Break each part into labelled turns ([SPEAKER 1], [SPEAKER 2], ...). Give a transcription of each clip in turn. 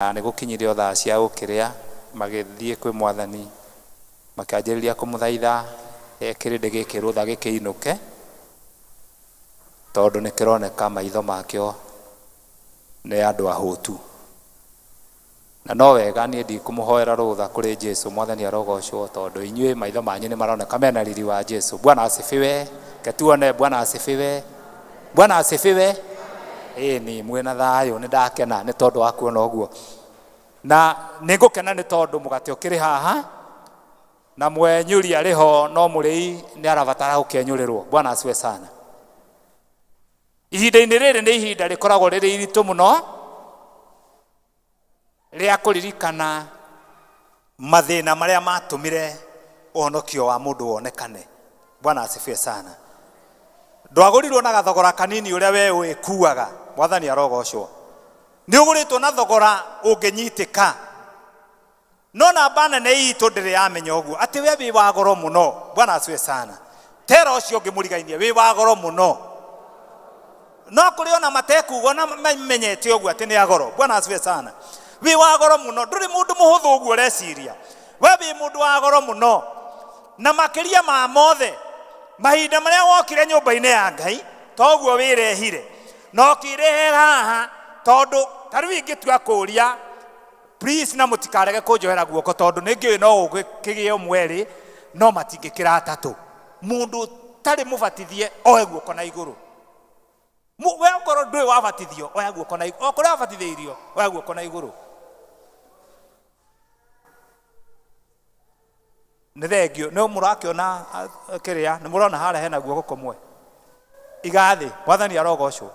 [SPEAKER 1] Na nĩ gũkinyire o thaa cia gũkĩrĩa, magĩthiĩ kwĩ Mwathani, makĩanjĩrĩria kũmũthaitha he kĩrĩndĩ gĩkĩ rũtha gĩkĩinũke, tondũ nĩ kĩroneka maitho makĩo nĩ andũ ahũtu. Na no wega niĩ ndikũmũhoera rũtha kũrĩ Jesu, Mwathani arogocwo, tondũ inyuĩ maitho manyu nĩ maroneka mena riri wa Jesu. Bwana asifiwe. Reke tuone Bwana asifiwe. Bwana asifiwe. Ĩni mwĩna thayũ, nĩ ndakena nĩ tondũ wa kuona ũguo. Na nĩ ngũkena nĩ tondũ mũgate ũkĩrĩ haha na mwenyũri arĩ ho, no mũrĩi nĩ arabatara gũkĩenyũrĩrwo. Bwana asifiwe sana. Ihinda-inĩ rĩrĩ nĩ ihinda rĩkoragwo rĩrĩ iritũ mũno rĩa kũririkana mathĩna marĩa matũmire ũhonokio wa mũndũ wonekane. Bwana asifiwe sana. Ndwagũrirwo na gathogora kanini ũrĩa we wĩkuaga. Mwathani arogocwo. Nĩ ũgũrĩtwo na thogora ũngĩnyitĩka. No namba nene itũ ndĩrĩ yamenya ũguo atĩ we wĩ wa goro mũno. Bwana asifiwe sana. Tera ũcio ũngĩ mũrigainie wĩ wa goro mũno. No kũrĩ ona matekuga ona mamenyete ũguo atĩ nĩ agoro. Bwana asifiwe sana. Wĩ wa goro mũno, ndũrĩ mũndũ mũhũthũ ũguo ũreciria. We wĩ mũndũ wa goro mũno. Na makĩria ma mothe, mahinda marĩa wokire nyũmba-inĩ ya Ngai, toguo wĩrehire. Na ũkĩrehe haha, tondũ ta rĩu ingĩtua kũũria, please na mũtikarege kũnjohera guoko tondũ nĩ ngĩũĩ no ũgĩkĩgĩe ũmwe erĩ no matingĩkĩra atatũ. Mũndũ ũtarĩ mũbatithie oe guoko na igũrũ. We okorwo ndũĩ wabatithio oya guoko na igũrũ. O kũrĩa wabatithĩirio oya guoko na igũrũ. Nĩ thengio nĩ mũrakĩona kĩrĩa nĩ mũrona harĩa hena guoko kũmwe. Iga thĩ, Mwathani arogocwo.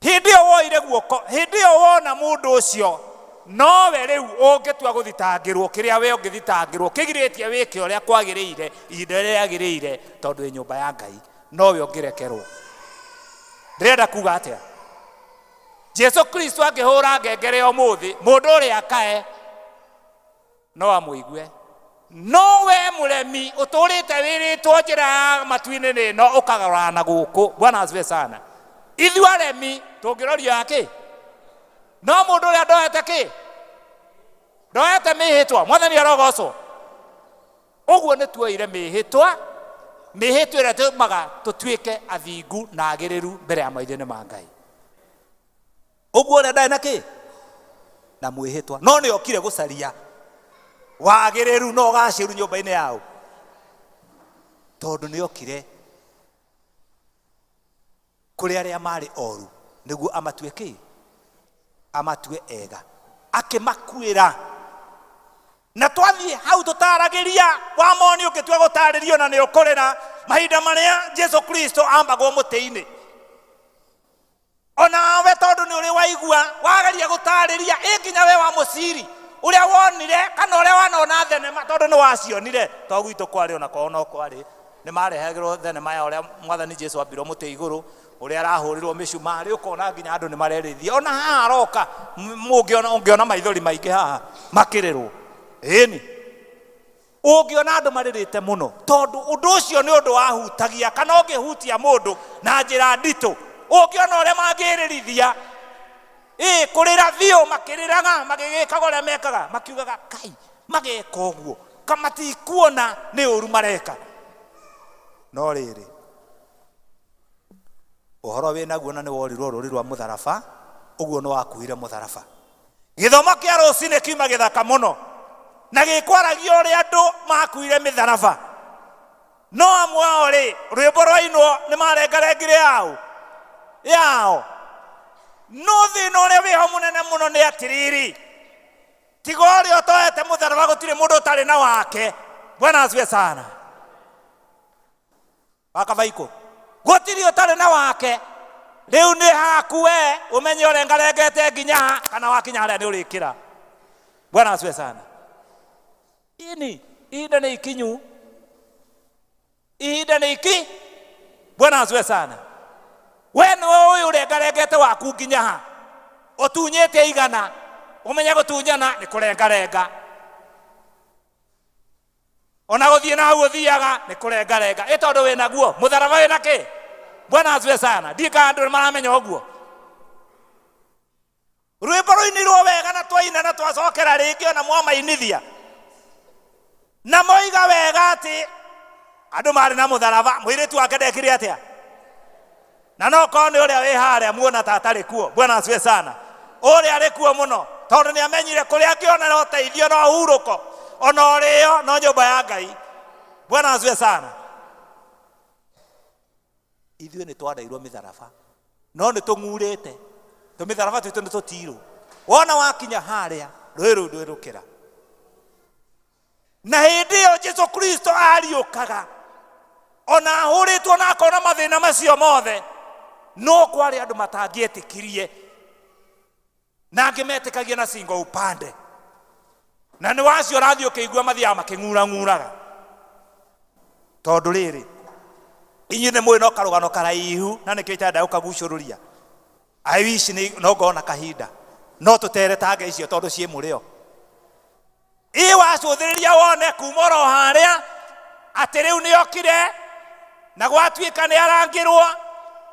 [SPEAKER 1] Hĩndĩ ĩyo woire guoko, hĩndĩ ĩyo wona mũndũ ũcio, nowe rĩu ũngĩtua gũthitangĩrwo kĩrĩa we ũngĩthitangĩrwo kĩgirĩtie wĩke ũrĩa kwagĩrĩire ihinda rĩrĩa rĩagĩrĩire, tondũ wĩ nyũmba ya Ngai, nowe ũngĩrekerwo. Ndĩrenda kuga atĩa? Jesu Kristo angĩhũra ngengere ũmũthĩ, mũndũ ũrĩa akae no amũigue. No we mũremi ũtũrĩte wĩrĩtwo njĩra ya matu-inĩ nĩ ĩno ũkagarũrana na gũkũ. Bwana asifiwe sana. Ithuĩ aremi tũngĩrorio ya kĩ? No mũndũ ũrĩa ndoete kĩ? Ndoete mĩhĩtwa. Mwathani arogocwo. Ũguo nĩ tuoire mĩhĩtwa, mĩhĩtwa ĩrĩa tũmaga tũtuĩke athingu na agĩrĩru mbere ya maitho-inĩ ma Ngai. Ũguo ũrĩa ndarĩ na kĩ? Na mwĩhĩtwa. No nĩ okire gũcaria wagĩrĩru na ũgacĩru nyũmba-inĩ yao, tondũ nĩ okire kũrĩ arĩa marĩ oru nĩguo amatue kĩ? Amatue ega, akĩmakuĩra. Na twathiĩ hau tũtaragĩria wamoni ũngĩtua gũtarĩrio na nĩ ũkũrĩra mahinda marĩa Jesu Kristo ambagwo mũtĩ-inĩ. Onawe tondũ nĩ ũrĩ waigua wageria gũtarĩria ĩ nginya we wa mũciri ũrĩa wonire kana ũrĩa wanona thenema tondũ nĩ wacionire to gwitũ kwarĩ ona kwao no kwarĩ nĩ marehagĩrwo thenema ya ũrĩa mwathani Jesu ambirwo mũtĩ igũrũ ũrĩa arahũrĩrwo mĩcumarĩ ũkona nginya andũ nĩ marerĩthia ona haha aroka mũngĩona ũngĩona maithori maingĩ haha makĩrĩrwo ĩni Ũngĩona andũ marĩrĩte mũno tondũ ũndũ ũcio nĩ ũndũ wahutagia kana ũngĩhutia mũndũ na njĩra nditũ. Ũngĩona ũrĩa mangĩrĩrithia, ĩ kũrĩra biũ makĩrĩraga magĩgĩkaga ũrĩa mekaga makiugaga kai mageka ũguo ka matikuona nĩ ũru mareka. No rĩrĩ, ũhoro wĩ naguo na nĩ worirwo rũri rwa mũtharaba, ũguo nĩ wakuire mũtharaba. Gĩthomo kĩa rũcinĩ kiuma gĩthaka mũno na gĩkwaragia ũrĩa andũ makuire mĩtharaba. No amwe ao rĩ, rwĩmbo rwainwo nĩ marengarengire yao yao. No thĩna ũrĩa wĩho mũnene mũno nĩ atĩrĩrĩ, tiga ũrĩa ũtoete mũtharaba gũtirĩ mũndũ ũtarĩ na wake. Bwana asifiwe sana. Wakabaikũ gũtirĩ ũtarĩ na wake. Rĩu nĩ haku we ũmenye ũrengarengete nginya ha, kana wakinya harĩa nĩ ũrĩkĩra. Bwana asifiwe sana. Ini ihinda nĩ ikinyu, ihinda nĩ iki. Bwana asifiwe sana. We nĩwe ũyũ ũrengarengete waku nginya ha, ũtunyĩte igana, ũmenye gũtunyana nĩ kũrengarenga. Ona gũthiĩ na hau ũthiaga nĩ kũrengarenga, ĩ tondũ wĩ naguo mũtharaba wĩ na kĩ. Bwana asifiwe sana. Ndiĩ kana andũ nĩ maramenya ũguo. Rwĩmbo rũinirwo wega na twaina na twacokera rĩngĩ ona mwamainithia na moiga wega atĩ andũ marĩ na mũtharaba, mũirĩtu wake ndekire atĩa? Na no korwo nĩ ũrĩa wĩ harĩa muona ta atarĩ kuo. Bwana asifiwe sana. Ũrĩa arĩ kuo mũno tondũ nĩ amenyire kũrĩa angĩonera ũteithio na ũhurũko ona ũrĩo no nyũmba ya Ngai. Bwana asifiwe sana. Ithuĩ nĩ twandairwo mĩtharaba no nĩ tũng'urĩte tũmĩtharaba twitũ nĩ tũtirũ. Wona wakinya harĩa rũĩ rũu ndwĩrũkĩra. Na hĩndĩ ĩyo Jesu Kristo ariũkaga ona ahũrĩtwo na akona mathĩna macio mothe, no kwarĩ andũ matangĩetĩkirie na angĩ metĩkagia na singo upande, na nĩ wacio ũrathiĩ ũkĩigua mathiaga makĩng'urang'uraga. Tondũ rĩrĩ, inyuĩ nĩ mũĩ no karũgano karaihu na nĩkĩo itarenda gũkagucũrũria. I wish nĩ no ngona kahinda no tũtere tange icio tondũ ciĩ mũrĩo. Ĩ wacũthĩrĩria wone kuma oro harĩa atĩ rĩu nĩ okire na gwatuĩka nĩ arangĩrwo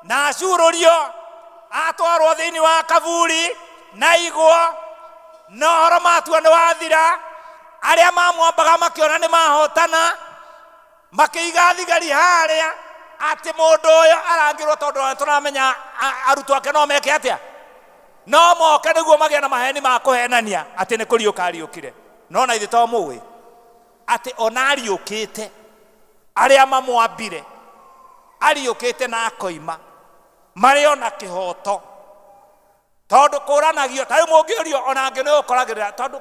[SPEAKER 1] na acurũrio atwarwo thĩinĩ wa kaburi na igwo na ũhoro matua nĩ wathira. Arĩa mamwambaga makĩona nĩ mahotana, makĩiga thigari harĩa atĩ mũndũ ũyũ arangĩrwo, tondũ ona tũramenya arutwo ake no meke atĩa, no moke nĩguo magĩe na maheni ma kũhenania atĩ nĩ kũriũka ariũkire. No na ithuĩ to mũĩ atĩ ona ariũkĩte arĩa mamwambire, ariũkĩte na akoima marĩ ona kĩhoto, tondũ kũranagio ta rĩu mũngĩũrio ona angĩ nĩ ũkoragĩrĩra, tondũ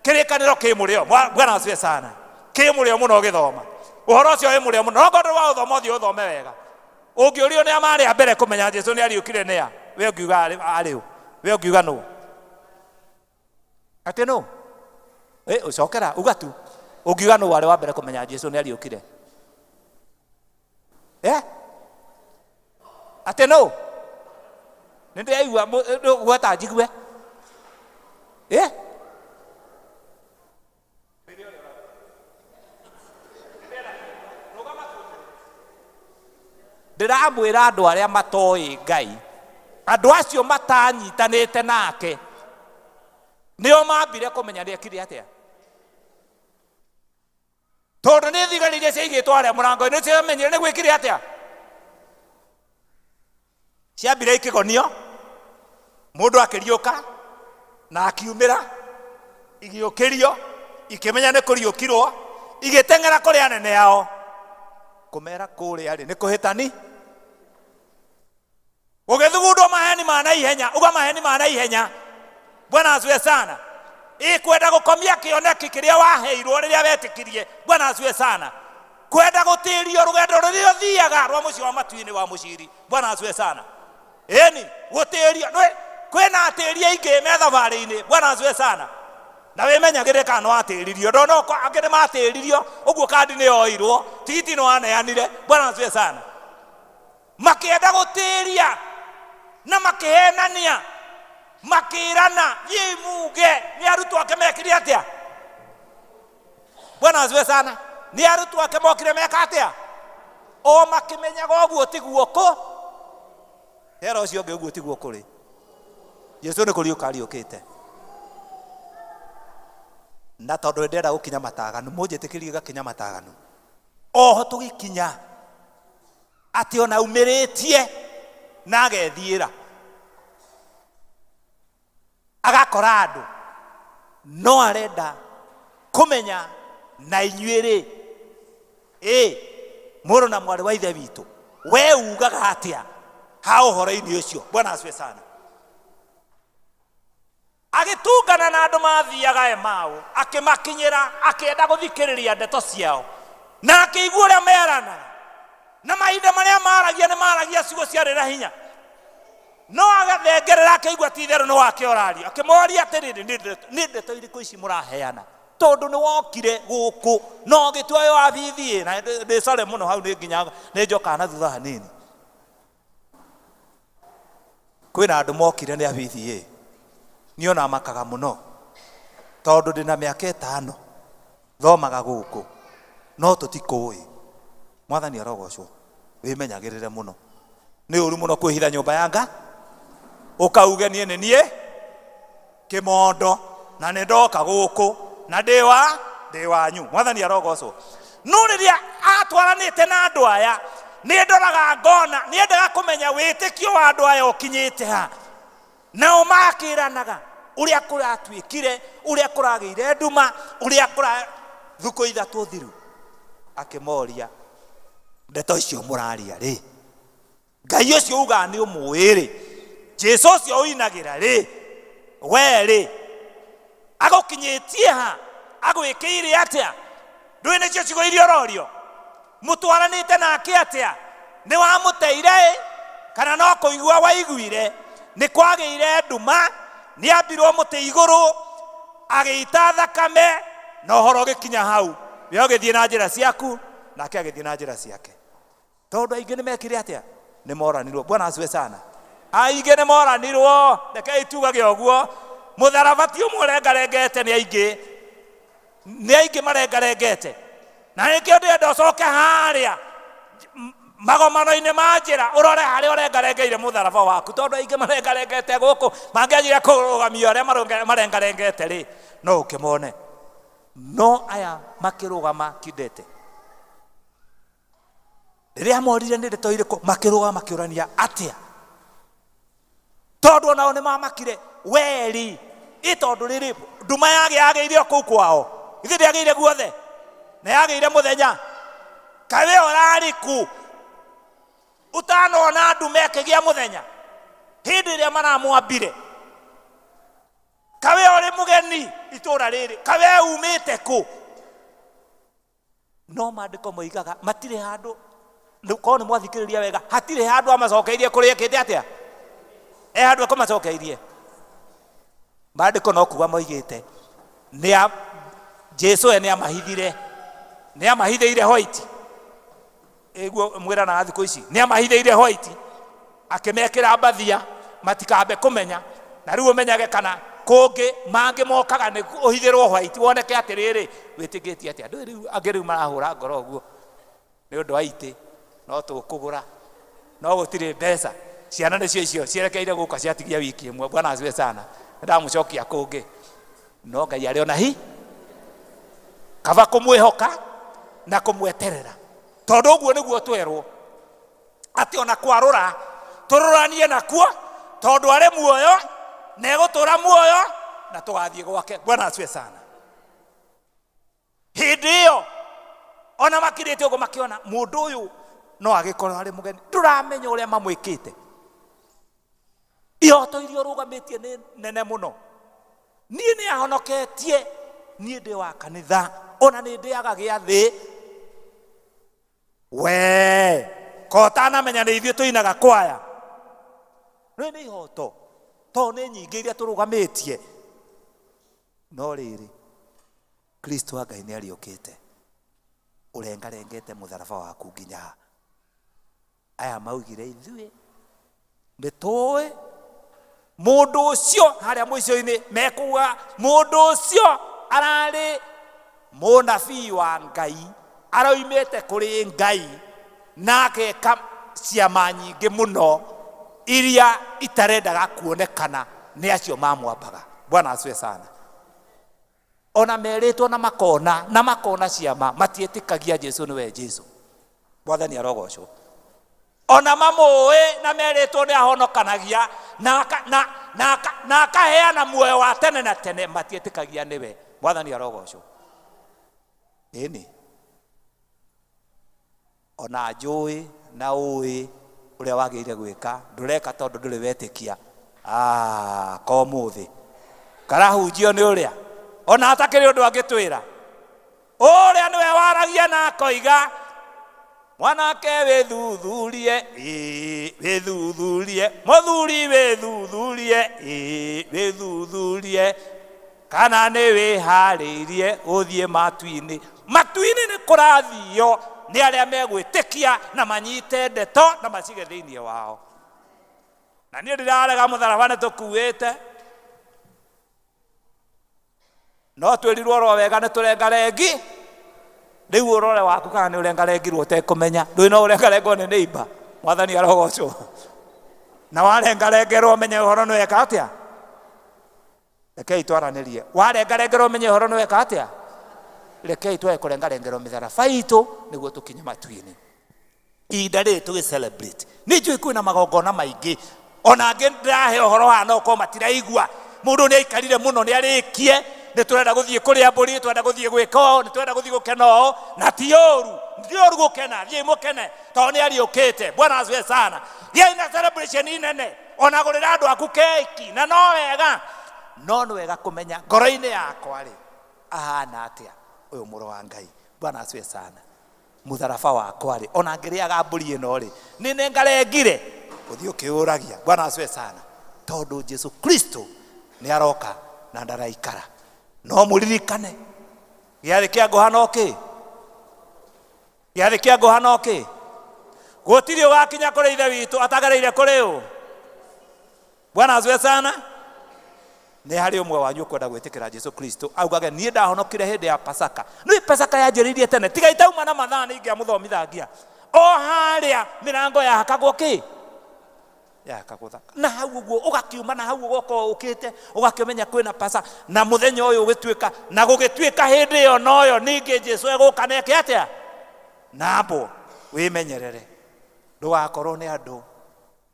[SPEAKER 1] kĩrĩkanĩro kĩ mũrĩo. Bwana asifiwe sana. Kĩ mũrĩo mũno ũgĩthoma ũhoro ũcio wĩ mũrĩo mũno, no ngorwo wa ũthoma ũthiĩ ũthome wega. Ũngĩũrio nĩ a marĩ a mbere kũmenya Jesu nĩ ariũkire nĩ a, we ũngiuga arĩ ũ? We ũngiuga nũ? Atĩ nũ? Ĩ, ũcokera uga tu. Ũngiuga nũ warĩ wa mbere kũmenya Jesu nĩ ariũkire? Atĩ nũ? Nĩ ndĩraigua gweta njigue. Ndĩramwĩra andũ arĩa matoĩ Ngai, andũ acio matanyitanĩte nake nĩo mambire kũmenya nĩ ekire atĩa, tondũ nĩ thigari iria ciaigĩtwo harĩa mũrango-inĩ ciamenyire nĩ gwĩkire atĩa. Ciambire ikĩgonio, mũndũ akĩriũka na akiumĩra, igĩũkĩrio, ikĩmenya nĩ kũriũkirwo, igĩteng'era kũrĩ anene ao kũmera kũrĩa rĩ nĩ kũhĩtani. Gũgĩthugundwo maheni ma naihenya, uga maheni ma naihenya. Bwana asifiwe sana. Ĩ kwenda gũkomia kĩoneki kĩrĩa waheirwo rĩrĩa wetĩkirie. Bwana asifiwe sana. Kwenda gũtĩrio rũgendo rũrĩa ũthiaga rwa mũciĩ wa matu-inĩ wa mũciri. Bwana asifiwe sana. Ĩni gũtĩrio kwĩna atĩri aingĩ me thabarĩ-inĩ. Bwana asifiwe sana. Na wĩmenyagĩrĩre kana nĩwatĩririo. Ndona angĩ nĩmatĩririo ũguo, kandi nĩ yoirwo, tigiti nĩ waneanire. Bwana asifiwe sana. Makĩenda gũtĩria na makĩhenania, makĩrana, thiĩi muge nĩ arutwo ake mekire atĩa. Bwana asifiwe sana. Nĩ arutwo ake mokire meka atĩa, o makĩmenyaga ũguo tiguo kũ tera ũcio ũngĩ, ũguo tiguo kũrĩ. Jesu nĩ kũriũka ariũkĩte, na tondũ ndĩrenda gũkinya mataganu, mũnjĩtĩkĩrie gakinya mataganu oho tũgĩkinya atĩ ona aumĩrĩtie na agethiĩra agakora andũ no arenda kũmenya na inyuĩ rĩ, ĩ mũrũ na mwarĩ wa ithe witũ, we ugaga atĩa ha ũhoro-inĩ ũcio? Bwana asifiwe sana. Agĩtungana na andũ mathiaga Emau, akĩmakinyĩra, akĩenda gũthikĩrĩria ndeto ciao, na akĩigua ũrĩa meranaga, na mahinda marĩa maragia nĩ maragia ciugo ciarĩ na hinya. No agathengerera akĩigua ti itherũ nĩ wake ũraria, akĩmoria atĩrĩrĩ, nĩ ndeto irĩkũ ici mũraheana? Tondũ nĩ wokire gũkũ no ũgĩtua wĩ wa bithi. Na ndĩ sorry mũno, hau nĩ nginya nĩ njokaga na thutha hanini. Kwĩna andũ mokire nĩ abithi ĩ, niĩ ona makaga mũno tondũ ndĩna mĩaka 5 thomaga gũkũ no tũtikũĩ. Mwathani arogocwo. Wĩmenyagĩrĩre mũno, nĩ ũru mũno kwĩhitha nyũmba ya nga. Ũkauge niĩ nĩ niĩ kĩmondo na nĩ ndoka gũkũ na ndĩ wa ndĩ wanyu. Mwathani arogocwo. No rĩrĩa atwaranĩte na andũ aya, nĩ ndoraga ngona nĩ endaga kũmenya wĩtĩkio wa andũ aya ũkinyĩte ha. Nao makĩranaga ũrĩa kũratuĩkire, ũrĩa kũragĩire nduma, ũrĩa kũra thukũ ithatũ thiru. Akĩmoria, ndeto icio mũraria rĩ, Ngai ũcio ugaga nĩ ũmũĩ rĩ, Jesu ũcio ũinagĩra rĩ, we rĩ, agũkinyĩtie ha? Agwĩkĩire atĩa? Ndũĩ nĩcio ciugo iria ũrorio? Mũtwaranĩte nake atĩa? Nĩ wamũteire ĩ? Kana no kũigua waiguire? Nĩ kwagĩire nduma, nĩ ambirwo mũtĩ igũrũ, agĩita thakame, na ũhoro ũgĩkinya hau. We ũgĩthiĩ na njĩra ciaku, nake agĩthiĩ na njĩra ciake. Tondũ aingĩ nĩ mekire atĩa? Nĩ moranirwo. Bwana asifiwe sana. Aingĩ nĩ moranirwo, rekei tugage ũguo. Mũtharaba ti ũmwe ũrengarengete, nĩ aingĩ. Nĩ aingĩ marengarengete. Na nĩkĩo ndĩrenda ũcoke harĩa magomano-inĩ ma njĩra, ũrore harĩa ũrengarengeire mũtharaba waku, tondũ aingĩ marengarengete gũkũ, mangĩanjia kũrũgamio arĩa marengarengete rĩ, no ũkĩmone. No aya makĩrũgama kidete. Rĩrĩa morire nĩ ndeto irĩkũ, makĩrũgama makĩũrania atĩa, tondũ onao nĩ mamakire weri ĩ, tondũ rĩrĩ nduma yagĩire o kũu kwao, ithe ndĩagĩire guothe na yagĩire mũthenya. Kaĩ we ũrarĩ kũ ũtanona nduma ĩkĩgĩa mũthenya hĩndĩ ĩrĩa maramwambire? Kaĩ we ũrĩ mũgeni itũũra rĩrĩ? Kaĩ we umĩte kũ? No maandĩko moigaga matirĩ handũ, korwo nĩ mwathikĩrĩria wega, hatirĩ handũ amacokeirie kũrĩa ekĩte atĩa. E handũ ekũmacokeirie. Maandĩko no kuga moigĩte nĩ Jesu we nĩ amahithire, nĩ amahithĩire white, ĩguo mwĩranaga thikũ ici, nĩ amahithĩire white, akĩmekĩra mbathia matikambe kũmenya. Na rĩu ũmenyage kana kũngĩ mangĩ mokaga nĩ ũhithĩrwo white, woneke atĩrĩrĩ wĩtĩkĩtie atĩa. Ndũĩ rĩu angĩ rĩu marahũra ngoro ũguo nĩ ũndũ wa itĩ, no tũkũgũra, no gũtirĩ mbeca. Ciana nĩcio icio cierekeire gũka ciatigia wiki ĩmwe. Bwana asifiwe sana. Nĩndamũcokia kũngĩ, no Ngai arĩ ona hi kaba kũmwĩhoka na kũmweterera, tondũ ũguo nĩguo twerwo atĩ ona kwarũra tũrũranie nakuo, tondũ arĩ muoyo na egũtũra muoyo na tũgathiĩ gwake. Bwana asifiwe sana. Hĩndĩ ĩyo ona makirĩte ũguo makĩona mũndũ ũyũ no agĩkorwo arĩ mũgeni, ndũramenya ũrĩa mamwĩkĩte. Ihoto iria ũrũgamĩtie nĩ nene mũno. Niĩ nĩ ahonoketie, niĩ ndĩ wa kanitha, ona nĩ ndĩaga gĩathĩ. We ko ũtanamenya nĩ ithuĩ tũinaga kwaya, rĩ nĩ ihoto tondũ nĩ nyingĩ iria tũrũgamĩtie. No rĩrĩ, Kristo wa Ngai nĩ ariũkĩte, ũrengarengete mũtharaba waku nginya ha? Aya maugire ithuĩ nĩ tũĩ mũndũ ũcio, harĩa mũico-inĩ mekuga mũndũ ũcio ararĩ mũnabii wa Ngai, aroimĩte kũrĩ Ngai na ageka ciama nyingĩ mũno iria itarendaga kuonekana nĩ acio mamwambaga. Bwana asifiwe sana. Ona merĩtwo na makona na makona ciama, matiĩtĩkagia Jesu nĩwe Jesu. Mwathani arogocwo. Ona mamũĩ na merĩtwo nĩ ahonokanagia na akaheana muoyo wa tene na tene, matiĩtĩkagia nĩwe. Mwathani arogocwo. Ĩni ona njũĩ na ũĩ ũrĩa wagĩrĩire gwĩka, ndũreka tondũ ndũrĩ wetĩkia. Ko mũthĩ karahunjio nĩ ũrĩa ona atakĩrĩ ũndũ angĩtwĩra, ũrĩa nĩwe waragia na akoiga mwanake wĩthuthurie, ĩĩ wĩthuthurie, mũthuri wĩthuthurie, ĩĩ wĩthuthurie, kana nĩ wĩharĩirie gũthiĩ matu-inĩ. Matu-inĩ nĩ kũrathio nĩ arĩa megwĩtĩkia na manyite ndeto na macige thĩinĩ wao. Na niĩ ndirarega mũtharaba nĩ tũkuĩte, no twĩrirwo oro wega nĩ tũrengarengi. Rĩu ũrore waku kana nĩ ũrengarengirwo ũtekũmenya. Ndũĩ no ũrengarengwo nĩ neighbor. Mwathani arogocwo. Na warengarengerwo menye ũhoro nĩ weka atĩa. Rekei twaranĩrie. Warengarengerwo menye ũhoro nĩ weka atĩa. Rekei twage kũrengarengerwo mĩtharaba itũ nĩguo tũkinye matu-inĩ. Ihinda rĩrĩ tũgĩ celebrate nĩ njũĩ kwĩna magongona maingĩ, ona angĩ ndĩrahe ũhoro haha no ũkorwo matiraigua. Mũndũ nĩ aikarire mũno nĩ arĩkie, nĩ tũrenda gũthiĩ kũrĩa mbũri, nĩ tũrenda gũthiĩ gwĩka ũũ, nĩ tũrenda gũthiĩ gũkena ũũ, na ti ũru, ti ũru gũkena, thiĩi mũkene tondũ nĩ ariũkĩte. Bwana asifiwe sana. Thiĩi na celebration nene, ona gũrĩra andũ aku keki, na no wega, no nĩ wega kũmenya ngoro-inĩ yakwa rĩ ahana atĩa ũyũ mũrũ wa Ngai. Bwana asifiwe sana. Mũtharaba wakwa rĩ, ona ngĩrĩaga mbũri ĩno rĩ, nĩ nengarengire ũthiĩ ũkĩũragia. Bwana asifiwe sana. Tondũ Jesu Kristo nĩ aroka na ndaraikara. No mũririkane gĩathĩ kĩa ngũha no kĩ, gĩathĩ kĩa ngũha no kĩ, gũtirĩ ũgakinya kũrĩ ithe witũ atagereire kũrĩ ũ. Bwana asifiwe sana. Nĩ harĩ ũmwe wanyu ũkwenda gwĩtĩkĩra Jesu Kristo augage niĩ ndahonokire hĩndĩ ya Pasaka. Nĩ Pasaka yanjĩrĩirie tene, tiga itauma na mathaa nĩ ingĩamũthomithagia. O harĩa mĩrango yahakagwo kĩ? Yahakagwo thaka. Na hau ũguo ũgakiuma, na hau ũgokorwo ũkĩte, ũgakĩmenya kwĩna Pasaka. Na mũthenya ũyũ ũgĩtuĩka, na gũgĩtuĩka hĩndĩ ĩyo noyo ningĩ Jesu egũka na eke atĩa? Nambwo wĩmenyerere ndũgakorwo nĩ andũ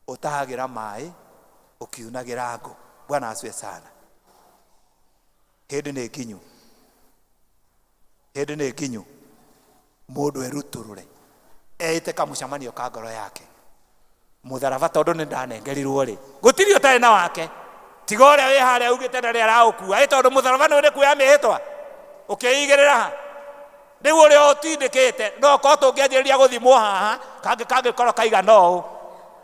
[SPEAKER 1] ũtahagĩra maĩ ũkiunagĩra ngũ. Bwana asifiwe sana. Hĩndĩ nĩ nginyu, hĩndĩ nĩ nginyu mũndũ erutũrũre eĩte kamũcemanio ka ngoro yake. Mũtharaba tondũ nĩ ndanengerirwo rĩ, gũtirĩ ũtarĩ na wake, tiga ũrĩa wĩ harĩa augĩte na rĩa araũkua. Ĩ tondũ mũtharaba nĩ kuoya mĩhĩtwa ũkĩigĩrĩra ha, rĩu ũrĩa ũtindĩkĩte no korwo tũngĩanjĩrĩria gũthimwo haha kangĩ kangĩkorwo kaigana ũũ,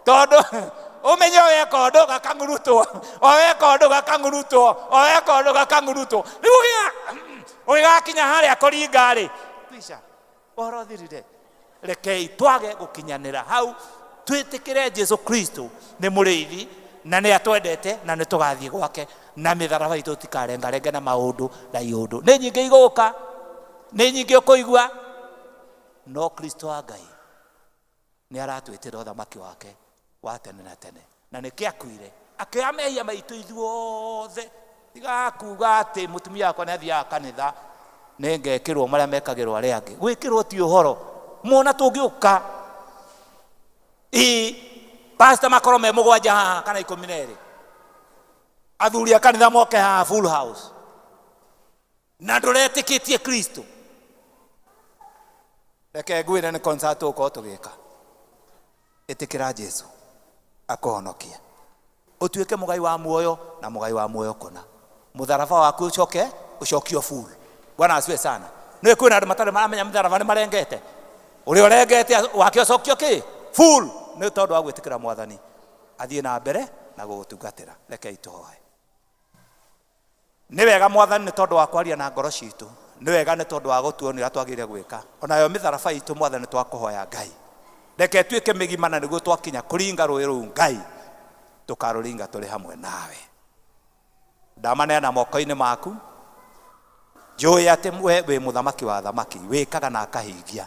[SPEAKER 1] tondũ ũmenye o weka ũndũ gakang'urutwo, o weka ũndũ gakang'urutwo, o weka ũndũ gakang'urutwo. Rĩu ũgĩgakinya harĩa kũringa rĩ, kwisha ũhoro ũthirire. Rekei twage gũkinyanĩra hau, twĩtĩkĩre Jesu Kristo nĩ mũrĩithi na nĩ atwendete na nĩ tũgathiĩ gwake, na mĩtharaba itũ tikarengarenge na maũndũ na iũndũ. Nĩ nyingĩ igũka, nĩ nyingĩ ũkũigua, no Kristo wa Ngai nĩ aratwĩtĩra ũthamaki wake wa tene na tene, na nĩkĩo akuire akĩoya mehia maitũ ithuothe. Tigakuga atĩ mũtumia wakwa nĩ athiaga kanitha nĩ ngekĩrwo marĩa mekagĩrwo arĩa angĩ. Gwĩkĩrwo ti ũhoro, mona tũngĩũka ĩ pastor makorwo me mũgwanja haha kana ikũmi na erĩ, athuri a kanitha moke haha full house, na ndũretĩkĩtie Kristo. Reke ngwĩre nĩ concert tũgũkorwo tũgĩka. Ĩtĩkĩra Jesu akũhonokie, ũtuĩke mũgai wa muoyo na mũgai wa muoyo kũna. Mũtharaba waku ũcoke ũcokio full. Bwana asifiwe sana. Nĩ kwĩna andũ matarĩ maramenya mĩtharaba nĩ marengete, ũrĩa ũrengete wake ũcokio kĩ full, nĩ tondũ wa gwĩtĩkĩra Mwathani athiĩ na mbere na gũgũtungatĩra. Rekei tũhoe. Nĩ wega Mwathani nĩ tondũ wa kwaria na ngoro citũ, nĩ wega nĩ tondũ wa gũtuonia ũrĩa twagĩrĩire gwĩka. Onayo mĩtharaba itũ Mwathani twakũhoya Ngai, reke tuĩke mĩgima na nĩguo twakinya kũringa rũĩ rũu Ngai tũkarũringa tũrĩ hamwe nawe. Ndamaneana moko-inĩ maku, njũĩ atĩ we wĩ mũthamaki wa athamaki, wĩkaga na akahingia.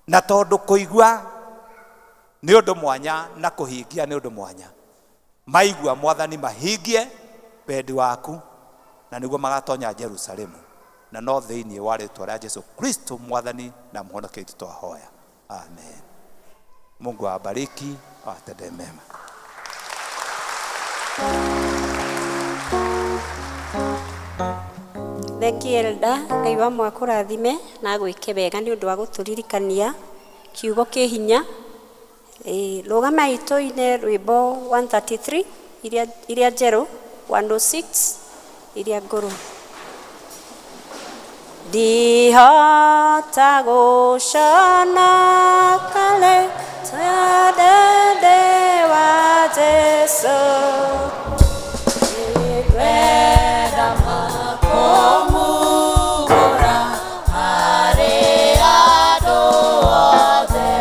[SPEAKER 1] Na tondũ kũigua nĩ ũndũ mwanya na kũhingia nĩ ũndũ mwanya, maigua Mwathani mahingie wendi waku, na nĩguo magatonya Jerusalemu, na no thĩinĩ wa rĩtwa rĩa Jesu Kristo Mwathani na Mũhonokia witũ twahoya. Amen. Mungu awabariki, awatendee mema.
[SPEAKER 2] Thank you Elda, Ngai wa mwakũrathime na agwĩke wega nĩ ũndũ wa gũtũririkania kiugo kĩ hinya. Rũgamai tũine rwĩmbo 133 iria njerũ, 106 iria ngũrũ. Ndihota gũconoka rĩ tondũ wa Jesũ. Nĩngwenda kũmugũra harĩ andũ othe.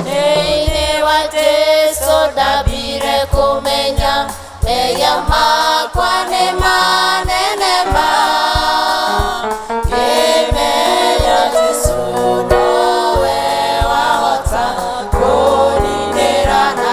[SPEAKER 2] Thĩinĩ wa Jesũ ndambire kũmenya mehia makwa nĩ manene ma. Ngĩmenya Jesũ nowe wahota kũninĩra na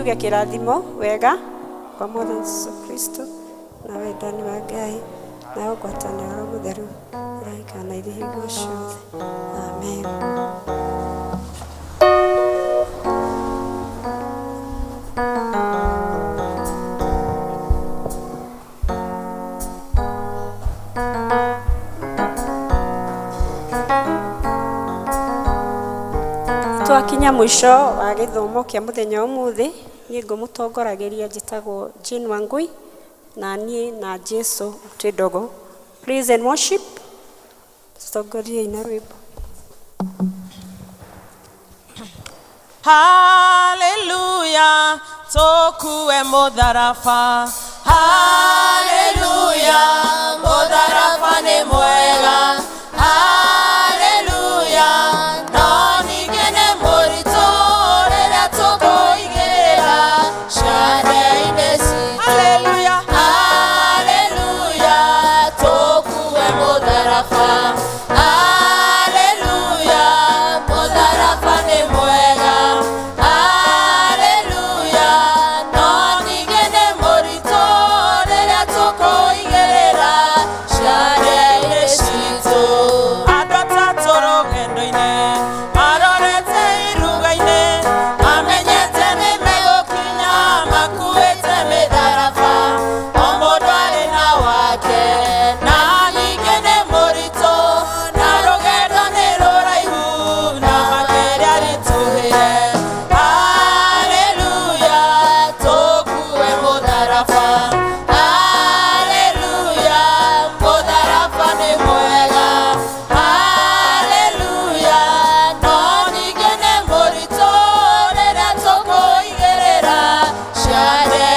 [SPEAKER 2] Tuge kĩrathimo wega kwa Mwathani Jesũ Kristo na wendani wa Ngai na ũgwatanĩro wa Roho Mũtheru ũraikara na ithuĩ hingo ciothe. Amen. Twakinya mũico wa gĩthomo kĩa mũthenya ũmũthĩ, niĩ ngũmũtongoragĩria njĩtagwo Jane Wangui, na niĩ na Jesu twĩ ndogo. Praise and worship, tũtongoriei na rwĩmbo.
[SPEAKER 3] Haleluya, tũkue mũtharaba. Haleluya.